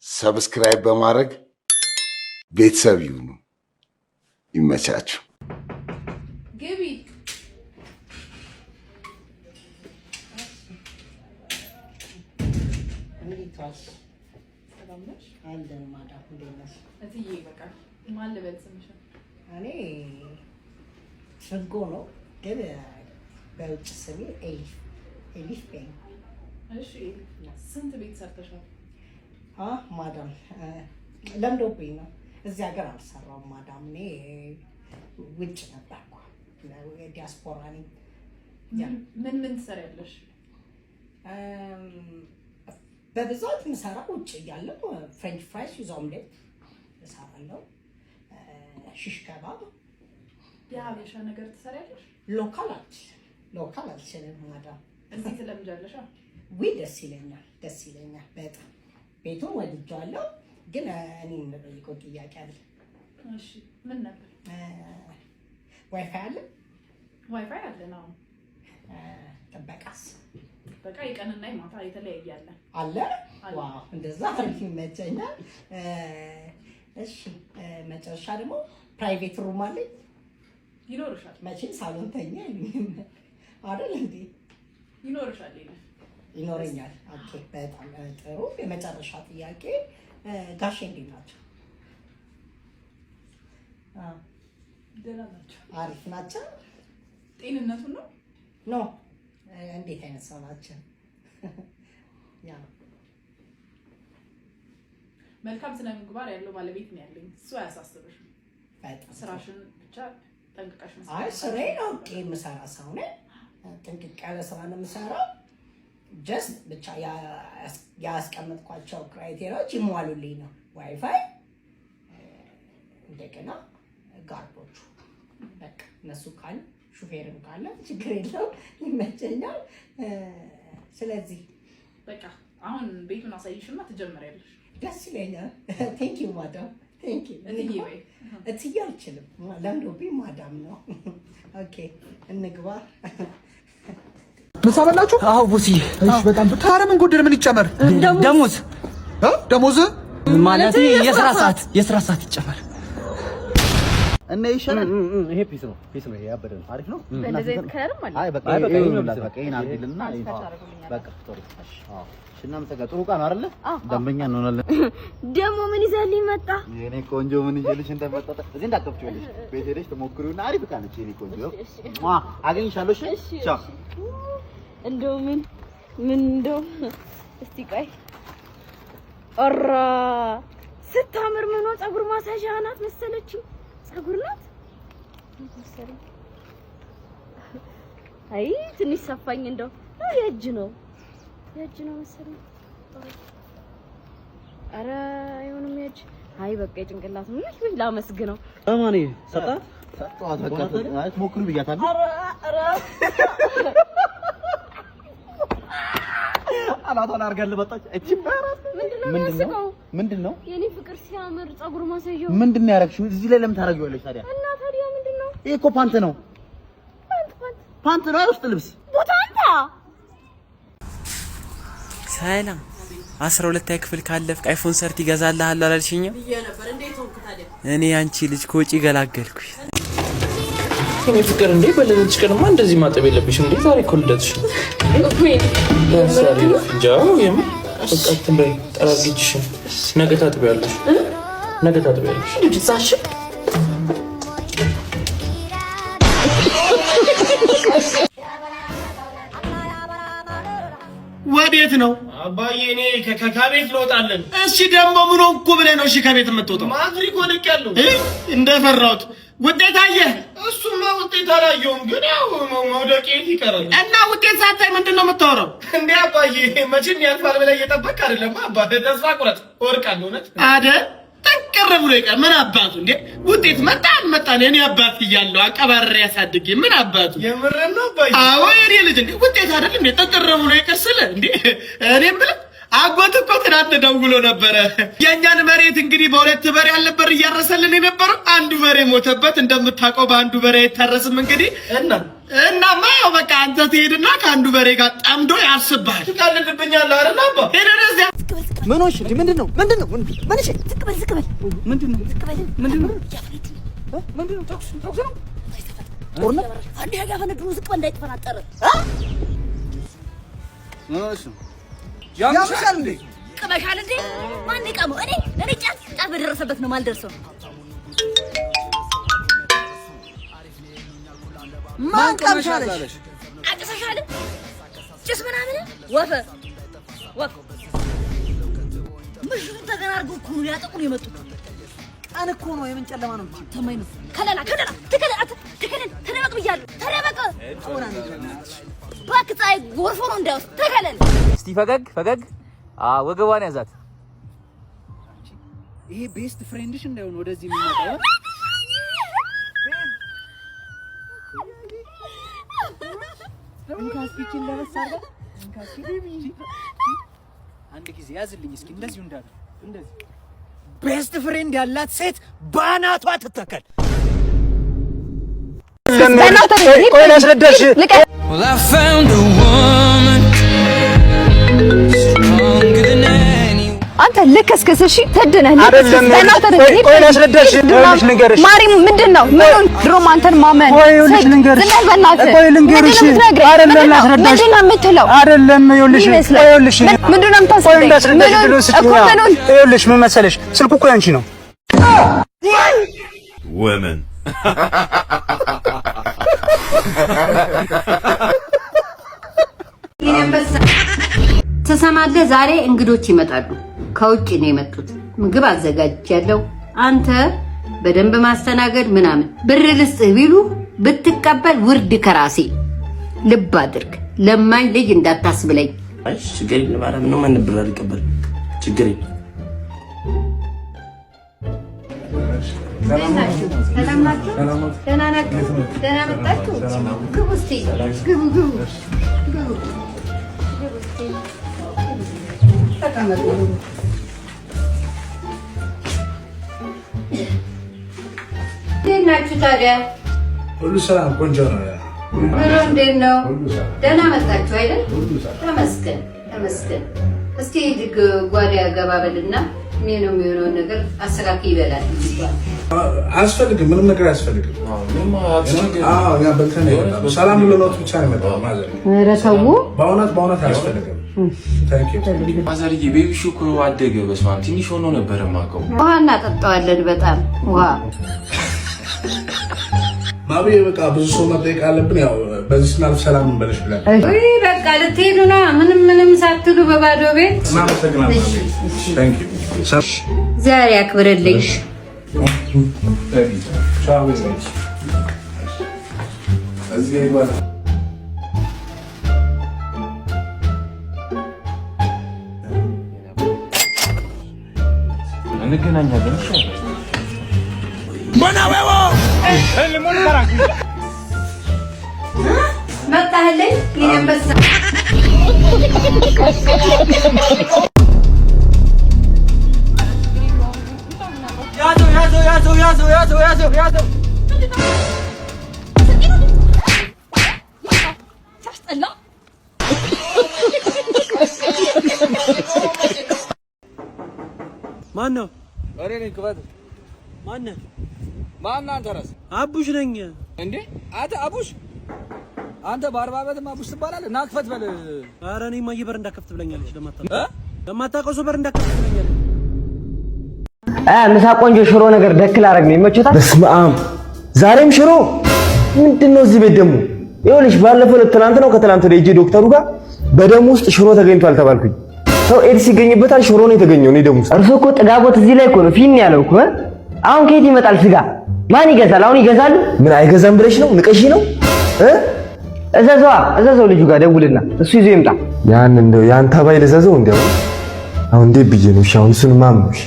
Subscribe በማድረግ ቤተሰብ ይሁኑ። ይመቻችሁ። ግቢ። እንዴት ዋልሽ? ሰላም ነሽ? አለን ማዳም፣ እንዴት ነሽ? እትዬ በቃ ማን ልበል ስምሽን? እኔ ትርጎ ነው፣ ግን በውጭ ስሜ ኤሊፍ ኤሊፍ በይኝ። እሺ፣ ስንት ቤት ሰርተሻል? ማዳም፣ ለምዶብኝ ነው። እዚህ ሀገር አልሰራውም ማዳም። እኔ ውጭ ነበርኩ፣ ዲያስፖራ ነኝ። ምን ምን ትሰሪያለሽ? በብዛት የምሰራው ውጭ እያለሁ French fries with omelette እሰራለሁ፣ shish kebab። የሀበሻ ነገር ትሰሪያለሽ? Local አልችልም፣ local አልችልም ማዳም። እዚህ ትለምጃለሽ? ዊ ደስ ይለኛል፣ ደስ ይለኛል በጣም። ቤቱን ወድጄዋለሁ። ግን እኔ የምጠይቀው ጥያቄ አለ። እሺ፣ ምን ነበር? ዋይፋይ አለ? ዋይፋይ አለ ነው። ጥበቃስ? በቃ የቀንና የማታ የተለያየ አለ። አለ? አለ። Wow፣ እንደዛ አሪፍ፣ ይመቸኛል። እሺ፣ መጨረሻ ደግሞ private room አለኝ? ይኖርሻል። መቼም ሳሎን ተኛ አይሉኝም አይደል እንዴ? ይኖርሻል። ይላል። ይኖረኛል። Okay፣ በጣም ጥሩ። የመጨረሻ ጥያቄ፣ ጋሼ እንዴት ናቸው? ደህና ናቸው። አሪፍ ናቸው? ጤንነቱን ነው? No፣ እንዴት አይነት ሰው ናቸው? Yeah። መልካም ስነ ምግባር ያለው ባለቤት ነው ያለኝ። እሱ አያሳስብሽም። በጣም። ስራሽን ብቻ ጠንቅቀሽ መስራት። አይ፣ ስራዬን አውቄ የምሰራ ሰው ነኝ። ጥንቅቅ ያለ ስራ ነው የምሰራው። Just ብቻ ያስቀመጥኳቸው criteria ዎች ይሟሉልኝ ነው። ዋይፋይ፣ እንደገና guard ኦቹ፣ በቃ እነሱ ካሉ፣ ሹፌርም ካለ ችግር የለውም፣ ይመቸኛል። ስለዚህ በቃ አሁን ቤቱን አሳይሽና ትጀምሪያለሽ። ደስ ይለኛል። Thank you madam፣ thank you። እትዬ በይ። እትዬ አልችልም፣ ለምዶብኝ ማዳም ነው። Okay፣ እንግባ። ምሳ በላችሁ? አዎ boss ዬ። እሺ፣ በጣም ጥሩ። ታዲያ ምን ጎደለ? ምን ይጨመር? ደሞዝ። እ? ደሞዝ? ማለት የስራ ሰዓት ይጨመር። እና ይሻላል። ይሄ peace ነው፣ peace ነው። ይሄ ያበደ ነው። አሪፍ ነው። በእንደዚህ አይነት color ም አለ። አይ በቃ አይ በቃ ይሄን ይሄን ነው፣ ነው። በቃ ይሄን አድርጊልና አድርጉልኛል። በቃ ጥሩ። እሺ፣ አዎ። እሺ፣ እናመሰግናለን። ጥሩ ዕቃ ነው አይደለ? ደንበኛ እንሆናለን። ደግሞ ምን ይዘህልኝ መጣ? የኔ ቆንጆ፣ ምን ይዤልሽ እንደመጣ እዚህ እንዳትከፍቺው፣ ይኸውልሽ ቤት ሄደሽ ትሞክሪውና አሪፍ ዕቃ ነች የኔ ቆንጆ። ሟ፣ አገኝሻለሁ። እሺ፣ ቻው። እንደው ምን ምን እንደው እስቲ ቆይ። ኦራ፣ ስታምር! ምኗ ፀጉር ማሳዣ ናት መሰለችኝ። ፀጉር ናት መሰለኝ። አይ፣ ትንሽ ሰፋኝ። እንደው የእጅ ነው፣ የእጅ ነው መሰለኝ። ኧረ አይሆንም የእጅ። አይ በቃ የጭንቅላት ነው። ወይ ላመስግነው። ማን ሰጣት? ሰጠኋት። በቃ አይ ትሞክሪው ብያታለሁ። ኧረ ኧረ። አናቷን አድርጋልህ መጣች። እቺ ምንድን ነው የሚያስቀው? ምንድን ነው? የኔ ፍቅር፣ ሲያምር ፀጉር ማሳያው። ምንድን ነው ያደረግሽው? እዚህ ላይ ለምን ታደርጊዋለሽ ታዲያ? እና ታዲያ ምንድን ነው? ይሄ እኮ ፓንት ነው። ፓንት ፓንት። ፓንት ነው፣ የውስጥ ልብስ። ቡታንታ። ሰላም፣ 12ኛ ክፍል ካለፍክ iPhone 13 ይገዛልሃል አላልሽኝም? እኔ አንቺ ልጅ ከወጪ ገላገልኩሽ። የኔ ፍቅር፣ እንዴ በልደትሽ ቀንማ እንደዚህ ማጠብ የለብሽም እንዴ! ዛሬ እኮ ልደትሽ ነው። ዛሬ እንጃ፣ የምር በቃ እንትን በይ፣ ጠራርጊ እጅሽን። ነገ ታጥቢያለሽ። ነገ ታጥቢያለሽ። ዛሽ። ወዴት ነው አባዬ? እኔ ከቤት ልወጣለን። እሺ፣ ደግሞ ምን ሆንኩ ብለህ ነው እሺ ከቤት የምትወጣው? ማትሪክ ወድቄያለሁ። እንደፈራሁት ውጤት አየህ? እሱማ ውጤት አላየሁም፣ ግን ያው መውደቄ ይቀራል። እና ውጤት ሳታይ ምንድን ነው የምታወራው? እንዴ አባዬ፣ መቼም ያልፋል ብለህ እየጠበቅህ አይደለም። አባ፣ ተስፋ ቁረጥ፣ እወድቃለሁ። እውነት አይደል? ጥንቅር ብሎ ይቀር። ምን አባቱ እንዴ፣ ውጤት መጣ አልመጣ እኔ አባት እያለሁ አቀባረር ያሳድጌ ምን አባቱ። የምርህን ነው አባዬ? አዎ የኔ ልጅ። እንዴ ውጤት አይደል እንዴ ጥንቅር ብሎ ይቀር ስልህ እንዴ እኔም ብለህ አጎት እኮ ትናንት ደውሎ ነበረ። የእኛን መሬት እንግዲህ በሁለት በሬ አልነበር እያረሰልን የነበረው፣ አንዱ በሬ ሞተበት። እንደምታውቀው በአንዱ በሬ አይታረስም። እንግዲህ እናማ ያው በቃ አንተ ትሄድና ከአንዱ በሬ ጋር ጠምዶ ያርስብሃል። ትቀልድብኛለህ አይደል አባ? ሄደን እዚያ ምን ሆንሽ? እንዴ ምንድን ነው? ምንድን ነው? ምን እሺ፣ ዝቅ በል ዝቅ በል። ምንድን ነው? ዝቅ በል። ምንድን ነው? ምንድን ነው? ተኩስ ተኩስ ነው? ጦርነት አንዴ ያፈነዱ ዝቅ በል እንዳይተፈናጠር። ምን ሆነሽ ነው? ያምሻል እንዴ? ቅመሻል እንዴ? ማን የቃመው? እኔ ጫት ጫት በደረሰበት ነው የማልደርሰው። ማን ቀምሻለሽ? አጭሰሻል? ጭስ ምናምን ወፈ ወፍ ምሽቱን ተገናርገው እኮ ነው ሊያጠቁን የመጡት። ቀን እኮ ነው፣ የምን ጨለማ ነው? ተማኝ ነው። ከለላ ከለላ ተከለል ተከለል ተደበቅ ብያለሁ። ተደበቅ እባክህ፣ ፀሐይ ጎርፎ ነው እንዳይወስድ ተከለል። እስቲ ፈገግ ፈገግ። ወገቧን ያዛት። ይሄ best friend ሽ እንዳይሆን ወደዚህ የሚመጣው። አንድ ጊዜ ያዝልኝ እስኪ እንደዚሁ እንዳለ እንደዚህ። Best friend ያላት ሴት ባናቷ ትተከል። ቆይ ላስረዳሽ። Well, I found a woman stronger than any. አንተ ልክስክስ፣ እሺ ትድነህ አይደለም። ቆይ ላስረዳሽ። ይኸውልሽ ልንገርሽ። ማሪ ምንድን ነው ምኑን? ድሮም አንተን ማመን ቆይ ይኸውልሽ ልንገርሽ። ዝም በል በእናትህ። ቆይ ልንገርሽ። ምንድን ነው የምትነግረኝ? አይደለም ምንድን ነው? ላስረዳሽ። ምንድን ነው የምትለው? አይደለም ይኸውልሽ፣ ይመስላል። ቆይ ይኸውልሽ፣ ምንድን ነው ቆይ የምታስረዳኝ? እንዳስረዳሽ ምኑን? ብሎ ስጪኝ። እኮ ምኑን? ይኸውልሽ ምን መሰለሽ፣ ስልኩ እኮ ያንቺ ነው። Women. ትሰማለህ? ዛሬ እንግዶች ይመጣሉ። ከውጭ ነው የመጡት። ምግብ አዘጋጅቻለሁ። አንተ በደንብ ማስተናገድ ምናምን። ብር ልስጥህ ቢሉ ብትቀበል ውርድ ከራሴ። ልብ አድርግ። ለማኝ ልጅ እንዳታስብለኝ። አይ ችግር የለም። ኧረ ምንም ማንም ብር አልቀበልም። ችግር የለም። እንዴት ናችሁ? ሰላም ናችሁ? ደህና ናችሁ? ደህና መጣችሁ? ግቡ እስቲ ግቡ፣ ግቡ፣ ግቡ፣ ግቡ እስቲ ተቀመጡ። እንዴት ናችሁ ታዲያ? ሁሉ ሰላም፣ ቆንጆ ነው። ኑሮ እንዴት ነው? ደህና መጣችሁ አይደል? ተመስገን ተመስገን። እስቲ ሂድ ጓዳ ገባ በልና እኔ ነው የሚሆነውን ነገር አስተካክል ይበላል። አያስፈልግም፣ ምንም ነገር አያስፈልግም። አዎ እኛ በልተን ነው የመጣነው። ሰላም ልሎት ብቻ ነው የመጣነው mother። ኧረ ተው በእውነት በእውነት አያስፈልግም። Thank you. ማዘርዬ ቤቢሹ እኮ አደገ። በስመ አብ ትንሽ ሆኖ ነበረ የማውቀው። ውሃ እናጠጣዋለን። በጣም ውሃ። ማብዬ በቃ ብዙ ሰው መጠየቅ አለብን። ያው በዚህ ስናልፍ ሰላም እንበለሽ ብለን ውይ በቃ ልትሄዱ ነው? ምንም ምንም ሳትሉ በባዶ ቤት። እናመሰግናለን። Thank you. ዛሬ አክብርልኝ። ቻው። እዚህ ይባላል። እንገናኛለን። እሺ መጣህልኝ የኔ አንበሳ። ያዘው ያዘው ያዘው ያዘው ያዘው ያዘው ያዘው። ሲያስጠላ። ማን ነው? እኔ ነኝ። ክፈት። ማን ነህ? ማን አንተ ራስህ? አቡሽ ነኝ። እንዴ አንተ አቡሽ? አንተ በ40 ዓመትም አቡሽ ትባላለህ? ና ክፈት በል። ኧረ እኔማ በር እንዳከፍት ብለኛለች። ለማታውቀው ሰው በር እንዳከፍት ብለኛለች። ምሳ ቆንጆ ሽሮ ነገር ደክል አደረግ ነው ይመቾታል። በስመ አብ ዛሬም ሽሮ ምንድን ነው እዚህ ቤት ደግሞ? ይኸውልሽ ባለፈው ዕለት ትናንት ነው ከትናንት ወዲያ ሄጄ ዶክተሩ ጋር በደም ውስጥ ሽሮ ተገኝቷል ተባልኩኝ። ሰው ኤድስ ይገኝበታል፣ ሽሮ ነው የተገኘው እኔ ደም ውስጥ። እርሶ እኮ ጥጋቦት እዚህ ላይ እኮ ነው ፊን ያለው እኮ። አሁን ከየት ይመጣል ስጋ? ማን ይገዛል? አሁን ይገዛሉ? ምን አይገዛም ብለሽ ነው? ንቀሽ ነው እ? እዘዘዋ እዘዘው ልጁ ጋር ደውልና እሱ ይዞ ይምጣ። ያን እንደው ያን ተባይ ልዘዘው እንደው አሁን እንዴት ብዬ ነው? እሺ አሁን እሱን ማምነው? እሺ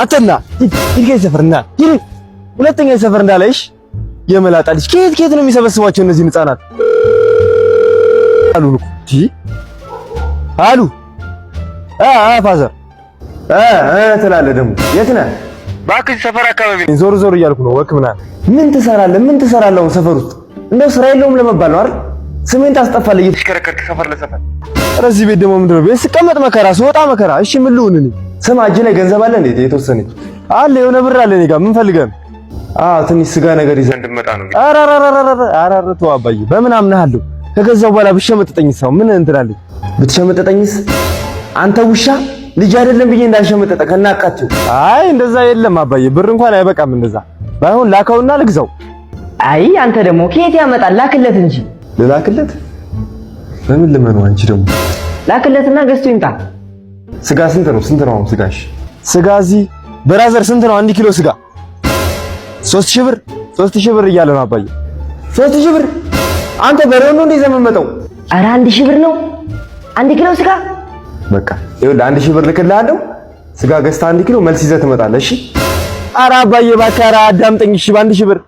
አተና ሂድ ከዚህ ሰፈር ና ሂድ። ሁለተኛ ሰፈር እንዳለሽ የመላጣ ልጅ ከየት ከየት ነው የሚሰበስቧቸው እነዚህን ህፃናት? አሉ እኮ አሉ አ አ father አ አ ትላለህ ደግሞ። የት ነህ? እባክህ ሰፈር አካባቢ ዞር ዞር እያልኩ ነው። Walk ምናምን። ምን ትሰራለህ? ምን ትሰራለህ? አሁን ሰፈር ውስጥ እንደው ስራ የለውም ለመባል ነው አይደል? ስሜን ታስጠፋለህ እየተሽከረከርክ ሰፈር ለሰፈር። ኧረ እዚህ ቤት ደግሞ ምንድን ነው? ቤት ስቀመጥ መከራ፣ ስወጣ መከራ። እሺ ምን ልሁን እኔ? ስማ እጅ ላይ ገንዘብ አለ እንዴ? የተወሰነች አለ፣ የሆነ ብር አለ እኔ ጋር። ምን ፈልገህ ነው? አዎ ትንሽ ስጋ ነገር ይዘህ እንድመጣ ነው። ኧረ ኧረ ኧረ ኧረ ኧረ ተው አባዬ፣ በምን አምናለሁ? ከገዛው በኋላ ብሸመጥጠኝስ? አሁን ምን እንትን አለኝ? ብትሸመጥጠኝስ? አንተ ውሻ ልጅ አይደለም ብዬ እንዳልሸመጠጠ ከናካቴው። አይ እንደዛ የለም አባዬ፣ ብር እንኳን አይበቃም። እንደዛ ባይሆን ላከውና ልግዛው። አይ አንተ ደግሞ ከየት ያመጣል? ላክለት እንጂ። ልላክለት? በምን ልመነው? አንቺ ደግሞ ላክለትና ገዝቶ ይምጣ። ስጋ ስንት ነው? ስንት ነው አሁን ስጋሽ? ስጋ እዚህ brother ስንት ነው? 1 ኪሎ ስጋ 3000 ብር፣ 3000 ብር እያለ ነው አባዬ። 3000 ብር አንተ በሬውን ነው እንደ ይዘህ የምትመጣው? ኧረ 1000 ብር ነው 1 ኪሎ ስጋ። በቃ ይኸውልህ 1000 ብር ልክልሃለሁ። ስጋ ገዝተህ 1 ኪሎ መልስ ይዘህ ትመጣለህ። እሺ? ኧረ አባዬ እባክህ፣ ኧረ አዳምጠኝ። እሺ በ1000 ብር።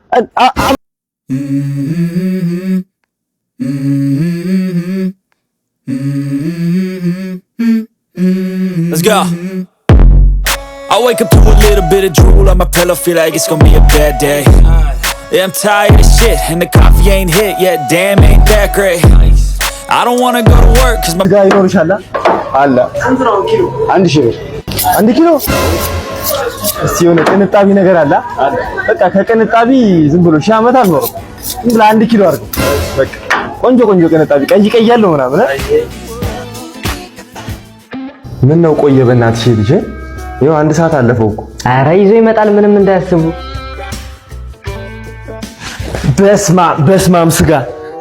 Let's go. I wake up to a little bit of drool on my pillow, feel like it's gonna be a bad day. Yeah, I'm tired of shit, and the coffee ain't hit yet. Damn, ain't that great. I don't wanna go to work, 'cause my ስጋ ይኖርሻል? አለ። 1000 ብር 1 ኪሎ። እስቲ የሆነ ቅንጣቢ ነገር አለ። በቃ ከቅንጣቢ ዝም ብሎ ሺህ ዓመት አልኖርም። ዝም ብለህ 1 ኪሎ አድርገው። በቃ ቆንጆ ቆንጆ ቅንጣቢ ቀይ ቀይ ያለው ምናምን። ምን ነው ቆየ? በእናትሽ ልጅ ይኸው 1 ሰዓት አለፈው እኮ። ኧረ ይዞ ይመጣል፣ ምንም እንዳያስቡ። በስማም በስማም፣ ስጋ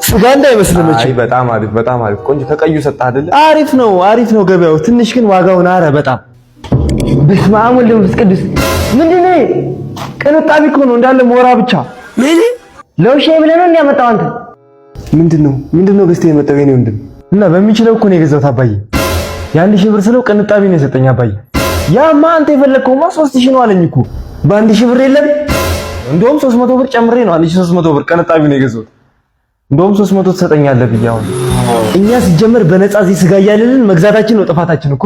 ስጋ እንዳይመስል መቼ። አይ በጣም አሪፍ፣ በጣም አሪፍ፣ ቆንጆ ከቀዩ ሰጣህ አይደለ? አሪፍ ነው፣ አሪፍ ነው ገበያው። ትንሽ ግን ዋጋውን አረ በጣም። በስመ አብ ወወልድ ወመንፈስ ቅዱስ። ምንድን ነው? ቅንጣቢ እኮ ነው እንዳለ ሞራ ብቻ። ምን ለውሻዬ ብለህ ነው እንዲያመጣው አንተ? ምንድነው ገዝተህ የመጣው የኔ ወንድም? እና በሚችለው እኮ ነው የገዛሁት አባዬ። የ1000 ብር ስለው ቅንጣቢ ነው የሰጠኝ አባዬ። ያማ አንተ የፈለግከውማ 3000 ነው አለኝ እኮ። በ1000 ብር የለም። እንደውም 300 ብር ጨምሬ ነው 1300 ብር ቅንጣቢ ነው የገዛሁት። እንደውም 300 ትሰጠኛለህ ብዬ። አሁን እኛ ሲጀመር በነፃ እዚህ ስጋ እያለልን መግዛታችን ነው ጥፋታችን እኮ።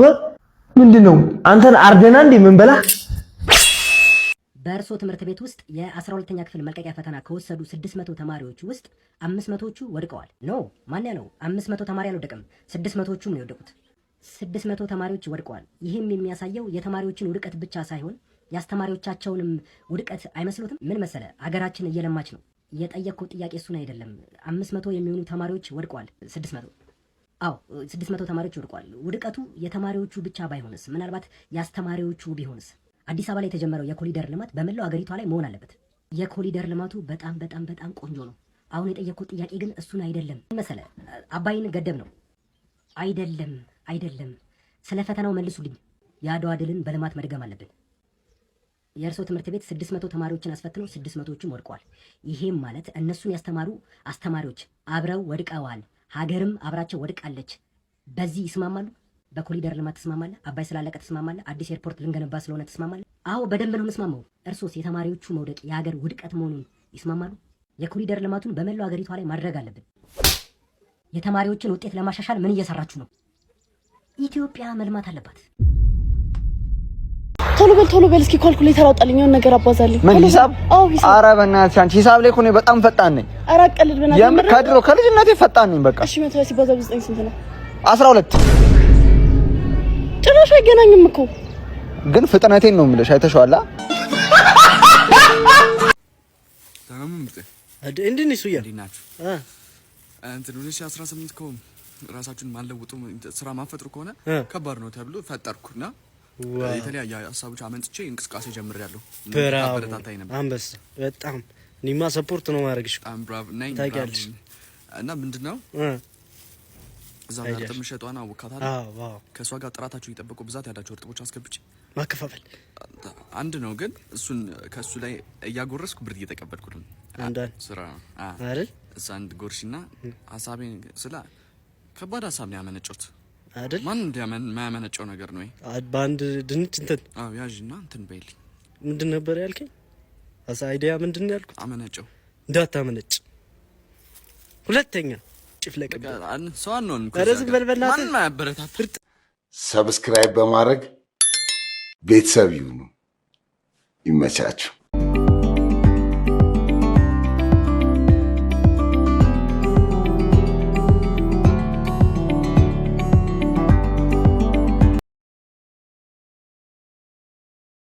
ምንድነው አንተን አርደና እንዴ ምን በላ? በእርሶ ትምህርት ቤት ውስጥ የ12ኛ ክፍል መልቀቂያ ፈተና ከወሰዱ 600 ተማሪዎች ውስጥ 500ዎቹ ወድቀዋል። No፣ ማን ያለው? 500 ተማሪ አልወደቀም። 600ዎቹም ነው የወደቁት። 600 ተማሪዎች ወድቀዋል። ይህም የሚያሳየው የተማሪዎችን ውድቀት ብቻ ሳይሆን የአስተማሪዎቻቸውንም ውድቀት አይመስሎትም? ምን መሰለ፣ አገራችን እየለማች ነው። የጠየቅኩት ጥያቄ እሱን አይደለም። 500 የሚሆኑ ተማሪዎች ወድቀዋል። 600፣ አዎ 600 ተማሪዎች ወድቀዋል። ውድቀቱ የተማሪዎቹ ብቻ ባይሆንስ? ምናልባት የአስተማሪዎቹ ቢሆንስ? አዲስ አበባ ላይ የተጀመረው የኮሪደር ልማት በመላው አገሪቷ ላይ መሆን አለበት። የኮሪደር ልማቱ በጣም በጣም በጣም ቆንጆ ነው። አሁን የጠየቅኩት ጥያቄ ግን እሱን አይደለም። ምን መሰለ፣ አባይን ገደብ ነው አይደለም፣ አይደለም። ስለ ፈተናው መልሱልኝ። የአድዋ ድልን በልማት መድገም አለብን። የእርስዎ ትምህርት ቤት 600 ተማሪዎችን አስፈትነው 600ዎቹም ወድቀዋል። ይሄም ማለት እነሱን ያስተማሩ አስተማሪዎች አብረው ወድቀዋል። ሀገርም አብራቸው ወድቃለች። በዚህ ይስማማሉ? በኮሪደር ልማት ትስማማለህ? አባይ ስላለቀ ትስማማለህ? አዲስ ኤርፖርት ልንገነባ ስለሆነ ትስማማለህ? አዎ በደንብ ነው የምስማማው። እርሶስ የተማሪዎቹ መውደቅ የሀገር ውድቀት መሆኑን ይስማማሉ? የኮሪደር ልማቱን በመላው ሀገሪቷ ላይ ማድረግ አለብን። የተማሪዎችን ውጤት ለማሻሻል ምን እየሰራችሁ ነው? ኢትዮጵያ መልማት አለባት። ቶሎ በል ቶሎ በል፣ እስኪ ካልኩሌተር አውጣልኝ፣ የሆነ ነገር አባዛልኝ። ምን ሂሳብ? አዎ ሂሳብ። ኧረ በእናትሽ አንቺ ሂሳብ ላይ እኮ እኔ በጣም ፈጣን ነኝ። ኧረ አትቀልድ በእናትህ። የምር ከድሮ ከልጅነቴ ፈጣን ነኝ። በቃ እሺ 120 ሲባዛ በ9 ስንት ነው? 12። ጭራሽ አይገናኝም እኮ። ግን ፍጥነቴን ነው የምልሽ። አይተሽዋል? እንዴት ነሽ ሱያ? እንዴት ናችሁ? እንትን 2018 እኮ ራሳችሁን ማለውጡ ስራ ማፈጥሩ ከሆነ ከባድ ነው ተብሎ ፈጠርኩና የተለያየ ሀሳቦች አመንጭቼ እንቅስቃሴ ጀምሬያለሁ። Bravo። አበረታታኝ ነበር። አንበሳ። በጣም እኔማ support ነው ማድረግሽ። በጣም bravo ነኝ። ታውቂያለሽ። እና ምንድን ነው እዛ ጋር እርጥብ የምትሸጠዋን አወካታለሁ። ከእሷ ጋር ጥራታቸው የጠበቁ ብዛት ያላቸው እርጥቦች አስገብቼ ማከፋፈል። አንድ ነው ግን እሱን ከእሱ ላይ እያጎረስኩ ብር እየተቀበልኩ ነው። አንዷን ስራ አይደል? እዛ አንድ ጎርሽና ሀሳቤን ስለ ከባድ ሀሳብ ነው ያመነጨሁት። አይደል? ማን የማያመነጨው ነገር ነው ይሄ? በአንድ ድንች እንትን። አዎ ያዥና እንትን በይልኝ። ምንድን ነበር ያልከኝ? አሳ idea ምንድን ነው ያልኩት? አመነጨው። እንዳታመነጭ። ሁለተኛ ጭፍለቅ። ሰው አንሆንም እኮ ኧረ እዚህ ዝም ሀገር። በል በእናትህ። ማንም አያበረታታም። Subscribe በማድረግ ቤተሰብ ይሁኑ። ይመቻችሁ።